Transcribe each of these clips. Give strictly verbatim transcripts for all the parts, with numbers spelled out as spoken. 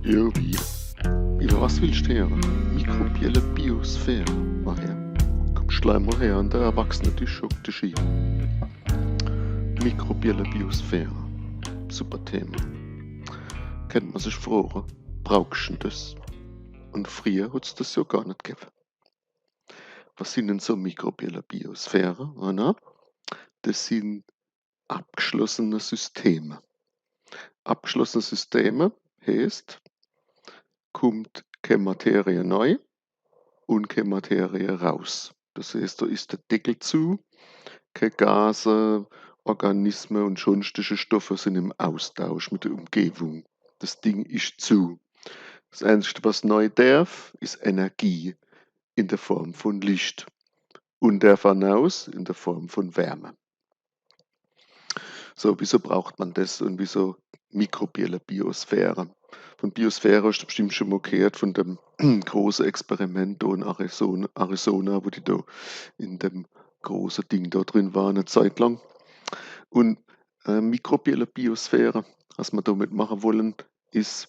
Jo, wie? Iwwer was willscht du heere? Mikrobielle Biosphäre. Ach ja. Komm, schlei mol her an de Erwachsene-Tisch, hock dich hie. Mikrobielle Biosphäre. Super Thema. Kennt mer sich froche, brauchscht du des? Un frieher hot's des jo gar net gewwe. Was sin dann so mikrobielle Biosphäre, oder? Des sin abgschlossene Systeme. Abgschlossene Systeme heeßt, kummt kee Materie nei un kee Materie raus. Des heeßt, do is de Deckel zu, kee Gase, Organisme un schonstische Stoffe sin im Austausch mit de Umgebung. Des Ding is zu. Des Einzische, was nei derf, is Energie in de Form vun Licht un derf anaus in de Form vun Wärme. So, wieso braucht mer des un wieso mikrobielle Biosphäre? Vun Biosphäre hoscht du bestimmt schun mol gheert, vun dem große Experiment do in Arizona, Arizona, wo die do in dem große Ding do drin ware, e Zeit lang. Un, äh, mikrobielle Biosphäre, was mer domit mache wolle, is,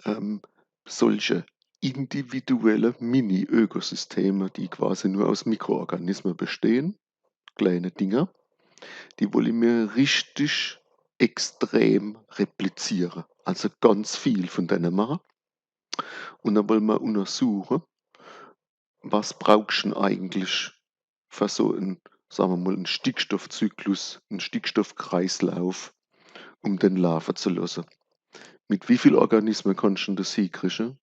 ähm, solche individuelle Mini-Ökosysteme, die quasi nur aus Mikroorganisme bestehn, kleine Dinger, die wolle mer richtig extrem repliziere, also ganz viel vun denne mache. Un dann wolle mer unnersuche, was brauchscht du dann eigentlich fer so en, sa mer mol, en Stickstoffzyklus, en Stickstoffkreislauf, um den laafe zu losse. Mit wie viel Organisme kannscht du dann des hiekriege?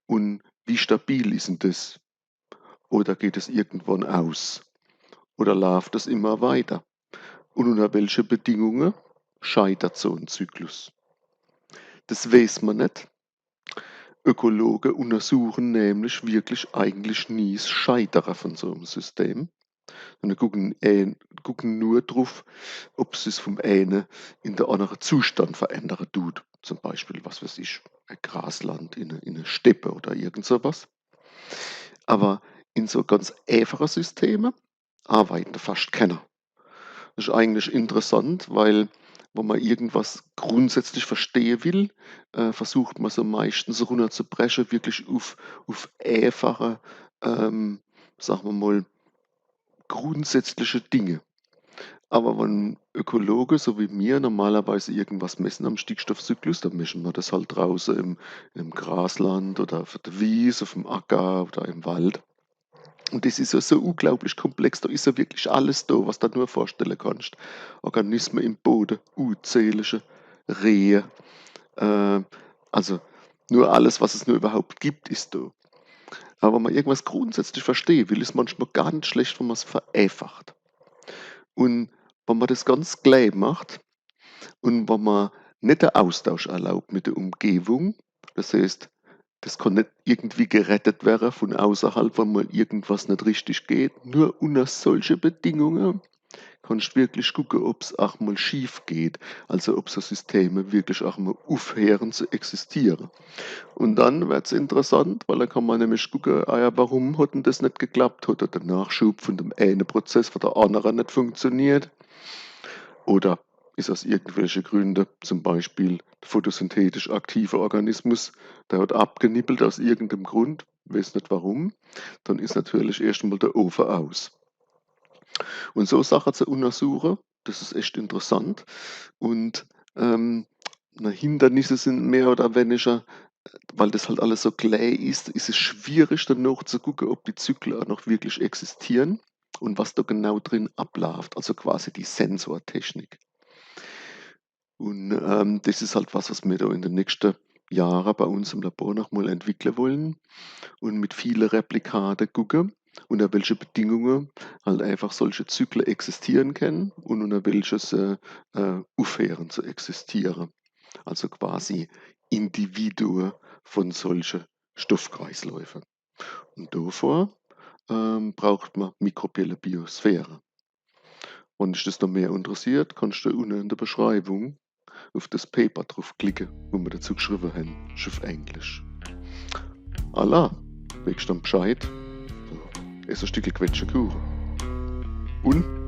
Un wie stabil is dann des? Oder geht es irgendwann aus? Oder laaft es immer weiter? Un unner welche Bedingunge scheitert so en Zyklus? Des weeß mer net. Ökologe unnersuche nämlich wirklich eigentlich nie es Scheitere vun so em System, sondern gucken, äh, gucken nur druff, ob sich's vum eene in de annere Zustand verändere dut. Zum Beispiel, was weeß ich, e Grasland in e, in e Steppe oder irgend so was. Awwer in so ganz eefache Systeme arbeite fascht kenner. Des is eigentlich interessant, weil, wann mer irgendwas grundsätzlich verstehe will, äh, versucht mer so meischtens runnerzubreche, wirklich uff, uff eefache, ähm, sa mer mol, grundsätzliche Dinge. Awwer wann Ökologe, so wie mir, normalerweis irgendwas messe am Stickstoffzyklus, dann messe mer des halt drauße im, im Grasland oder uff de Wies, uffm Acker oder im Wald. Un des is jo so unglaublich komplex, do is jo wirklich alles do, was du der nur vorstelle kannscht. Organisme im Bode, unzählige Rehe, äh, also nur alles, was es nur iwwerhaupt gibt, is do. Awwer wann mer irgendwas grundsätzlich verstehe will, is manchmol gar net schlecht, wann mer's veeefacht. Un wann mer des ganz klää macht un wann mer net de Austausch erlaubt mit de Umgebung, des heeßt, des kann net irgendwie gerettet werre vun außerhalb, wann mol irgendwas net richtig geht, nur unner solche Bedingunge kannscht wirklich gucke, ob's aach mol schief geht, also ob so Systeme wirklich aach mol uffheere zu existiere. Un dann werd's interessant, weil dann kann mer nämlich gucke, ah ja, warum hot dann des net geklappt? Hot der Nachschub vun dem eene Prozess vun der annere net funktioniert? Oder is aus irgendwelche Gründe, zum Beispiel de photosynthetisch aktive Organismus, der hot abgenippelt aus irgendem Grund, weeß net warum, dann is natürlich erscht mol de Ofe aus. Un so Sache zu unnersuche, des is echt interessant. Un, ähm, na, Hindernisse sin mehr oder weniger, weil des halt alles so klää is, is es schwierig, dann noch zu gucke, ob die Zykle aach noch wirklich existiere un was do genau drin ablaaft, also quasi die Sensortechnik. Un, ähm, des is halt was, was mer do in de nächschte Jahre bei uns im Labor noch mol entwickle wolle un mit viele Replikate gucke, unner welche Bedingunge halt einfach solche Zykle existiere kenne un unner welche se, äh, uffheere zu existiere. Also quasi Individue vun solche Stoffkreisläufe. Un dovor, ähm, braucht mer mikrobielle Biosphäre. Wann dich des noch mehr interessiert, kannscht du unne in de Beschreiwung uff des Paper druffklicke, wo mer dezu gschriwwe hän, uff Englisch. Alla, weescht dann Bescheid. Ess e Stickel Quetschekuche. Un